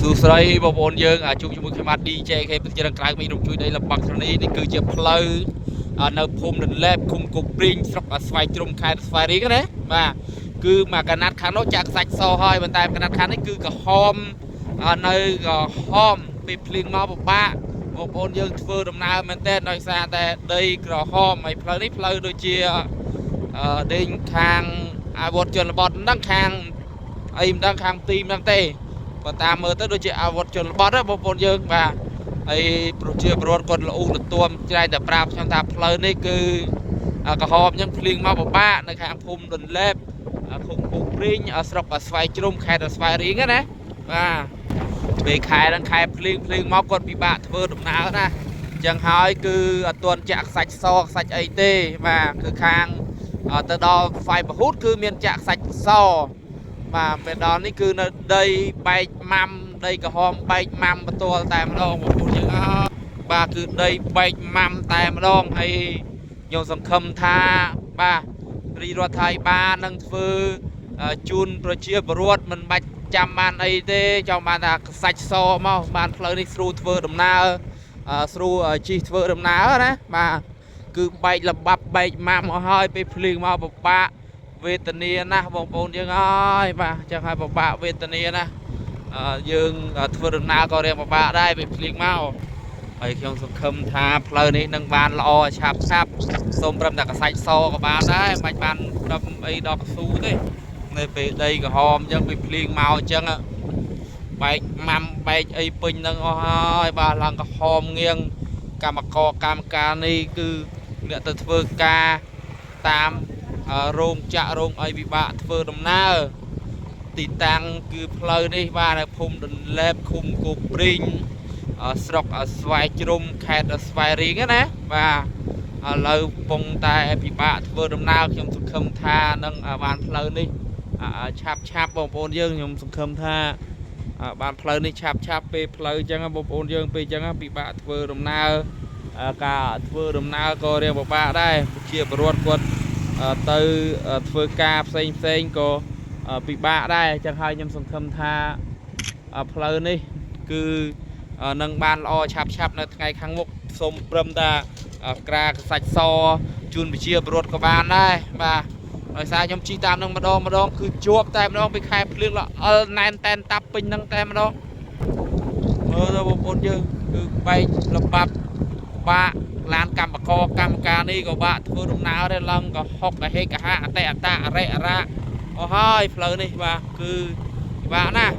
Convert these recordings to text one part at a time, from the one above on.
សួស្តីបងប្អូនយើងអាជួបជាមួយខ្ញុំបាទ DJ គេពិតជាក្រៅមីរំជួយដីលំបាក់ត្រនីនេះគឺជាផ្លូវនៅភូមិរលែបឃុំគោកព្រីងស្រុកស្វាយជ្រុំខេត្តស្វាយរៀងណាបាទគឺមកកណាត់ខាងនោះចាក់ខ្សាច់សហើយប៉ុន្តែកណាត់ខាងនេះគឺក្រហមនៅក្រហមពេលភ្លៀងមកពិបាកបងប្អូនយើងធ្វើដំណើរមែនទែនដោយសារតែដីក្រហមហើយផ្លូវនេះផ្លូវដូចជាដេញខាងអាវុធជនបទមិនដឹងខាងអីមិនដឹងខាងទីមិនដឹងទេ បើតាមមើលទៅដូចជាអាវុធជនបទណាបងប្អូនយើងបាទហើយប្រជាពលរដ្ឋគាត់ល្អូលទួមច្រែងតែប្រាប់ខ្ញុំថាផ្លូវនេះគឺក្រហមអញ្ចឹងភ្លៀងមកពិបាកនៅខាងភូមិដុនលេបឃុំពុកព្រីងស្រុកស្វាយជ្រុំខេត្តស្វាយរៀងណាបាទពេលខែហ្នឹងខែភ្លៀងភ្លៀងមកគាត់ពិបាកធ្វើដំណើរណាអញ្ចឹងហើយគឺអត់ទាន់ចាក់ខ្សាច់សខ្សាច់អីទេបាទគឺខាងទៅដល់ផ្សាយពហុតគឺមានចាក់ខ្សាច់ស បាទពេលដល់នេះគឺនៅដីបែកម៉ាំដីក្រហមបែកម៉ាំបន្ទាល់តែម្ដងបងប្អូនយើងអើយបាទគឺដីបែកម៉ាំតែម្ដងហើយខ្ញុំសង្ឃឹមថាបាទរាជរដ្ឋាភិបាលនឹងធ្វើជូនប្រជាពលរដ្ឋមិនបាច់ចាំបានអីទេចង់បានថាខ្សាច់សមកបានផ្លូវនេះស្រួលធ្វើដំណើរស្រួលជិះធ្វើដំណើរណាបាទគឺបែកលបាប់បែកម៉ាំអស់ហើយពេលភ្លៀងមកពិបាក វេទនាណាស់បងប្អូនយើងអើយបាទចឹងហើយពិបាកវេទនាណាស់យើងធ្វើដំណើរក៏រៀងពិបាកដែរពេលភ្លៀងមកហើយខ្ញុំសង្ឃឹមថាផ្លូវនេះនឹងបានល្អឆាប់ឆាប់សូមត្រឹមតែកសាច់សក៏បានដែរមិនបាច់បានត្រឹមអីដល់កស៊ូទេនៅពេលដីក្រហមអញ្ចឹងពេលភ្លៀងមកអញ្ចឹងបែកម៉ាំបែកអីពេញនឹងអស់ហើយបាទឡើងក្រហមងៀងកម្មករកម្មការនេះគឺអ្នកទៅធ្វើការតាម រោងចក្ររោងអីពិបាកធ្វើដំណើរទីតាំងគឺផ្លូវនេះបាទនៅភូមិដន្លែបឃុំគោកព្រីងស្រុកស្វាយជ្រុំខេត្តស្វាយរៀងណាបាទឥឡូវកំពុងតែពិបាកធ្វើដំណើរខ្ញុំសង្ឃឹមថានឹងបានផ្លូវនេះឆាប់ឆាប់បងប្អូនយើងខ្ញុំសង្ឃឹមថាបានផ្លូវនេះឆាប់ឆាប់ពេលផ្លូវអញ្ចឹងបងប្អូនយើងពេលអញ្ចឹងពិបាកធ្វើដំណើរការធ្វើដំណើរក៏រៀងពិបាកដែរប្រជាពលរដ្ឋគាត់ ទៅធ្វើការផ្សេងផ្សេងក៏ពិបាកដែរអញ្ចឹងហើយខ្ញុំសង្ឃឹមថាផ្លូវនេះគឺនឹងបានល្អឆាប់ឆាប់នៅថ្ងៃខាងមុខសូមព្រមតាក្រាខ្សាច់សជូនប្រជាពលរដ្ឋក៏បានដែរបាទដោយសារខ្ញុំជិះតាមនឹងម្ដងម្ដងគឺជាប់តែម្ដងពីខែភ្លៀងល្អិលណែនតែនតាប់ពេញនឹងតែម្ដងមើលទៅបងប្អូនយើងគឺបែកលំបាប់បាក់ ឡានកម្មករកម្មការនេះក៏បាក់ធ្វើដំណើរដែរឡើងក៏ហុកកហេកហៈអតិអតអរិអរៈអស់ហើយផ្លូវនេះបាទគឺពិបាកណាស់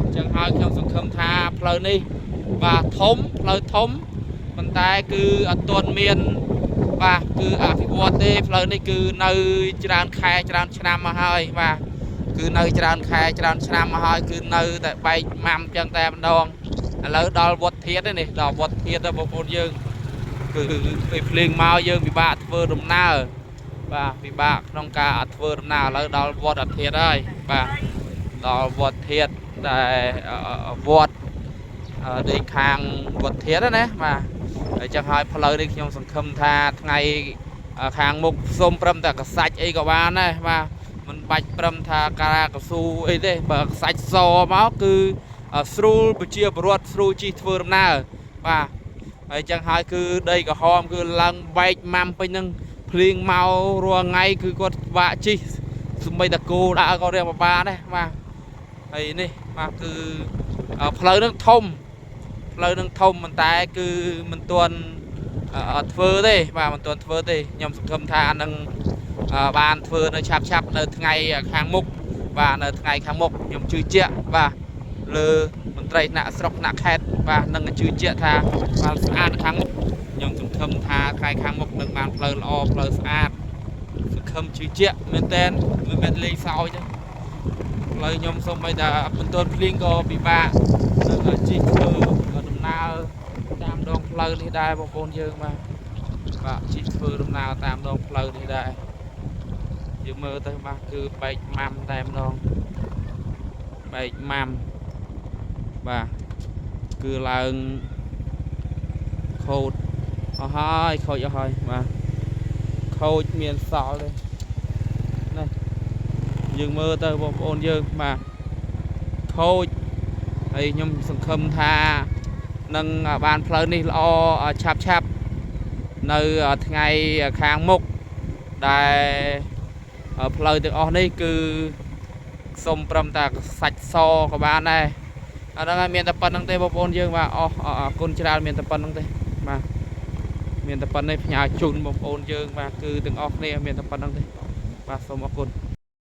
អញ្ចឹងហើយខ្ញុំសង្ឃឹមថាផ្លូវនេះបាទធំផ្លូវធំប៉ុន្តែគឺអត់ទាន់មានបាទគឺអភិវឌ្ឍទេផ្លូវនេះគឺនៅច្រើនខែច្រើនឆ្នាំមកហើយបាទគឺនៅច្រើនខែច្រើនឆ្នាំមកហើយគឺនៅតែបែកម៉ាំអញ្ចឹងតែម្ដងឥឡូវដល់វត្តធាតុនេះដល់វត្តធាតុទៅបងប្អូនយើង គឺពេលភ្លៀងមកយើងពិបាកធ្វើដំណើរបាទពិបាកក្នុងការអត់ធ្វើដំណើរឥឡូវដល់វត្តអាធិត្យហើយបាទដល់វត្តធាតុដែលវត្តដេកខាងវត្តធាតុណាបាទហើយចឹងហើយផ្លូវនេះខ្ញុំសង្ឃឹមថាថ្ងៃខាងមុខសូមព្រមតែកសាច់អីក៏បានដែរបាទមិនបាច់ព្រមថាការកស៊ូអីទេបើខ្សាច់សមកគឺស្រួលប្រជាពលរដ្ឋស្រួលជិះធ្វើដំណើរបាទ ហើយចឹងហើយគឺដីក្រហមគឺឡើងបែកម៉ាំពេញហ្នឹងភ្លៀងមករាល់ថ្ងៃគឺគាត់បាក់ជីសំបីតគោដាក់ក៏រៀងពិបាកដែរបាទហើយនេះបាទគឺផ្លូវហ្នឹងធំផ្លូវហ្នឹងធំប៉ុន្តែគឺមិនទាន់ធ្វើទេបាទមិនទាន់ធ្វើទេខ្ញុំសង្ឃឹមថានឹងបានធ្វើនៅឆាប់ឆាប់នៅថ្ងៃខាងមុខបាទនៅថ្ងៃខាងមុខខ្ញុំជឿជាក់បាទលើមន្ត្រីថ្នាក់ស្រុកថ្នាក់ខេត្តបាទនឹងជឿជាក់ថាបានស្អាតខាងមុខខ្ញុំសង្ឃឹមថាថ្ងៃខាងមុខនឹងបានផ្លូវល្អផ្លូវស្អាតសង្ឃឹមជឿជាក់មែនតែនមិនមែនលេងសើចទេផ្លូវខ្ញុំសូម្បីតែមិនទាន់ភ្លៀងក៏ពិបាកនឹងជិះធ្វើដំណើរតាមដងផ្លូវនេះដែរបងប្អូនយើងបាទបាទជិះធ្វើដំណើរតាមដងផ្លូវនេះដែរយើងមើលទៅបាទគឺបែកម៉ាំតែម្ដងបែកម៉ាំបាទគឺឡើង ខូចអស់ហើយខូចអស់ហើយបាទខូចមានសល់ទេនេះយើងមើលទៅបងប្អូនយើងបាទខូច ហើយខ្ញុំសង្ឃឹមថានឹងបានផ្លូវនេះល្អឆាប់ឆាប់នៅថ្ងៃខាងមុខដែលផ្លូវទាំងអស់នេះគឺសុំប្រឹមតែសាច់សក៏បានដែរអាហ្នឹងហើយមានតែប៉ុណ្្នឹងទេបងប្អូនយើងបាទអស់អរគុណច្រើនមានតែប៉ុណ្្នឹងទេបាទមានតែប៉ុណ្្នេះផ្ញើជូនបងប្អូនយើងបាទគឺទាំងអស់គ្នាមានតែប៉ុណ្្នឹងទេបាទសូមអរគុណ។